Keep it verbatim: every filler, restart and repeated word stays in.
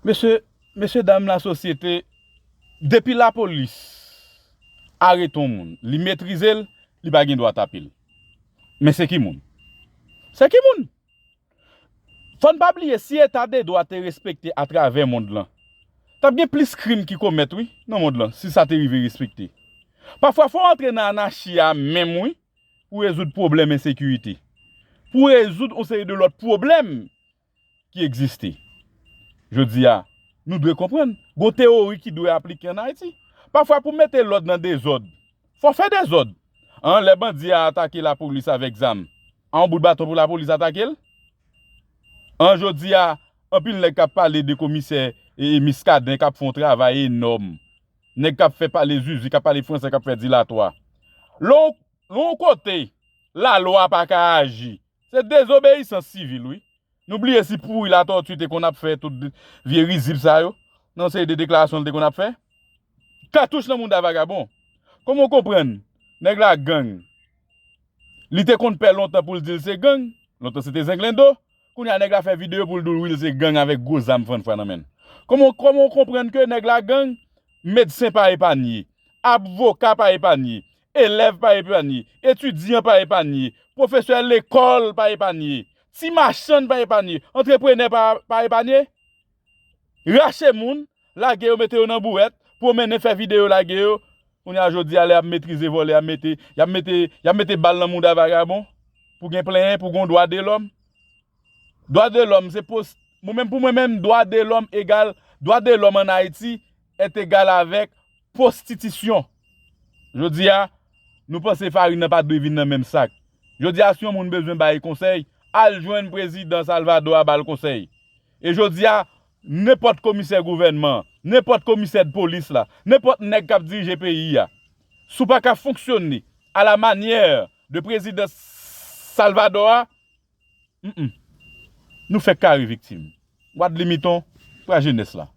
Mesye, mesye dam lasosyete, depi lapolis arete yon moun, li metrize l, li pa gen dwa tape l. Men se ki moun? Se ki moun? Fò n pa bliye, si eta de dwa te respekte atravè mond lan, t ap gen plis krim ki komèt, wi, nan mond lan, si sa te rive respekte. Pafwa, fò w antre nan anachi a menm, wi, pou rezoud pwoblèm ensekirite, pou rezoud yon seri de lòt pwoblèm ki egziste. Jodi a, nou dwe konprann, gon teyori ki dwe aplike ann Ayiti. Pafwa, pou mete lòd nan dezòd, fò fè dezòd. An, lè bandi a atake lapolis avèk zam, a yon bout baton pou lapolis atake l? An, jodi a, anpil nèg k ap pale de komisè e, e Miskaden k ap fè yon travay enòm. Nèg k ap fè pale zuzu, k ap pale fransè, k ap fè dilatwa. Lè w, lè w kote lalwa pa ka aji, se dezobeyisans sivil, wi. Nou bliye si pouri Latòti te konn ap fè tout vye rizib sa yo, nan seri de deklarasyon l te konn ap fè. Katouch nan mouda vagabon. Kòman w konprann nèg la gang? Li te konn pè lontan pou l di l se gang. Lontan se te zenglendo. Kounye a nèg la fè videyo pou l di w wi l se gang avèk gwo zam fannfwa nan men l. Kòman, kòman w konprann ke nèg la gang? Medsen pa epanye, avoka pa epanye, elèv pa epanye, etidyan pa epanye, pwofesè lekòl pa epanye, ti machann pa epanye, antreprenè pa, pa epanye? Rache moun, lage yo, mete yo nan bouwèt, pwomennen, fè videyo, lage yo. Kounye a jodi a lè y ap metrize vòlè, y ap mete, y ap mete, y ap mete bal nan mouda vagabon pou gen plenyen, pou gen dwa de lòm. Dwa de lòm, se pos-, mwen menm, pou mwen menm, dwa de lòm egal, dwa de lòm ann Ayiti est égal avec pwostitisyon. Jodi a, nou panse farin nan pa dwe vin nan menm sak. Jodi a, si yon moun bezwen bay konsèy, al jwenn prezidan Salvador a ba l konsèy. E jodi a, nenpòt komisè gouvènman, nenpòt komisè de polis la, nenpòt nèg k ap dirije peyi a, si w pa ka fonksyone à la manière de prezidan Salvador a, mm, mm, nou fèk kare viktim. Wad limiton, pra jenès la.